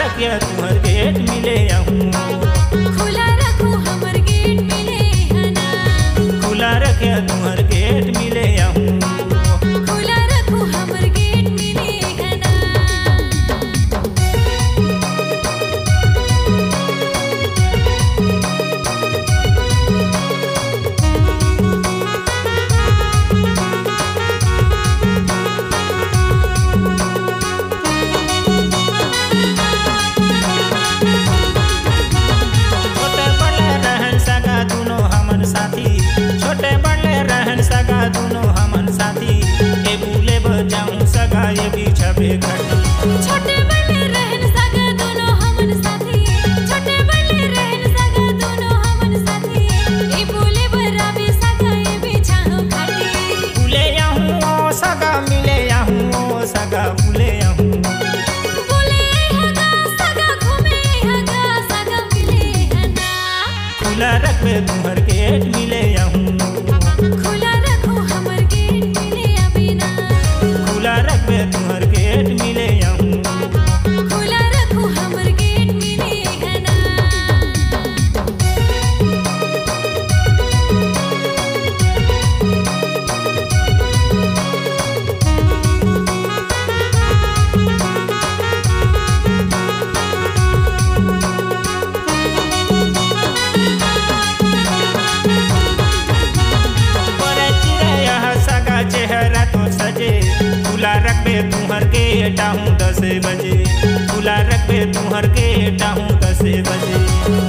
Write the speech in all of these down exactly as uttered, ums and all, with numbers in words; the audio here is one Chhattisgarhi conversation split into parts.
रखिया तुहर गेट मिले आहूँ। खुला रखो हमर गेट मिले हना। खुला रखिया तुहर गेट मिले आहूँ। खुला रखो हमर गेट मिले हना। छोटे बड़े रहन सगा दुनो हमन साथी। छोटे बड़े रहन सगा दुनो हमन साथी। ए बुले बर जाऊं सगा, ए बिछाबे खटी। छोटे बड़े रहन सगा दुनो हमन साथी। छोटे बड़े रहन सगा दुनो हमन साथी। ए बुले बर आबे सगा, ए बिछाहूं खटी। बुले आहूँ ओ सगा, मिले आहूँ ओ सगा, बुले आहूँ। बुले हगा सगा, घूमे हगा सगा, मिले हना। खुला रखबे तुहर गेट मिले आहूँ। खुला रखो हमर गेट मिले अबे ना। खुला रखबे तुहर गेट मिले आहूँ। खुला रखो हमर गेट मिले हना। बड़े चिरैया ह सगा चेहरा तोर सजे, खुला रखबे तुहर गेट आहूँ दस बजे, खुला रखबे तुहर गेट आहूँ दस बजे।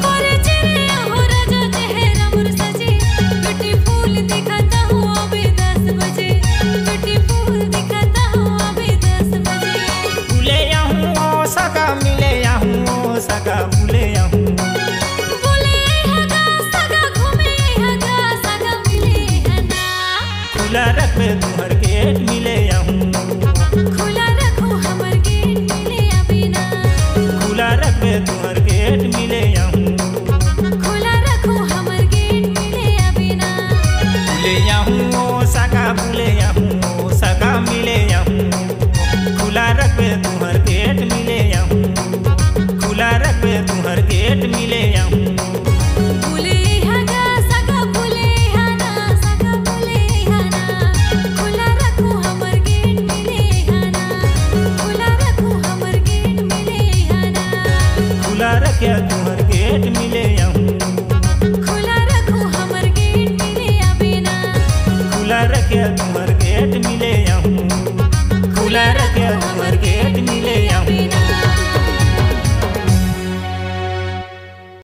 बड़े चिरैया हो राजा चेहरा मोर सजे, beautiful दिखत हो अबे दस बजे, beautiful दिखत हो अबे दस बजे। बुले आहूँ ओ सगा, मिले आहूँ ओ सगा, बुले आहूँ। बुले हगा सगा, घूमे हगा सगा, मिले हना। खुला रखबे तुहर गेट मिले आहूँ। खुला रखो हमर गेट मिले अबे ना। खुला रखबे तुहर गेट मिले आहूँ। खुला रखो हमर गेट मिले अबे ना। बुले आहूँ ओ सगा, बुले आहूँ ओ सगा, मिले आहूँ। खुला रखबे तुहर गेट मिले आहूँ। खुला रखबे तुहर गेट मिले आहूँ। बुले हगा सगा, बुले हना सगा, बुले हना। खुला रखो हमर गेट मिले हना। खुला रखो हमर गेट मिले हना। खुला रखिया तुहर गेट मिले आहूँ। खुला रखो हमर गेट मिले अबे ना। खुला रखिया तुहर गेट मिले आहूँ। खुला रखिया तुहर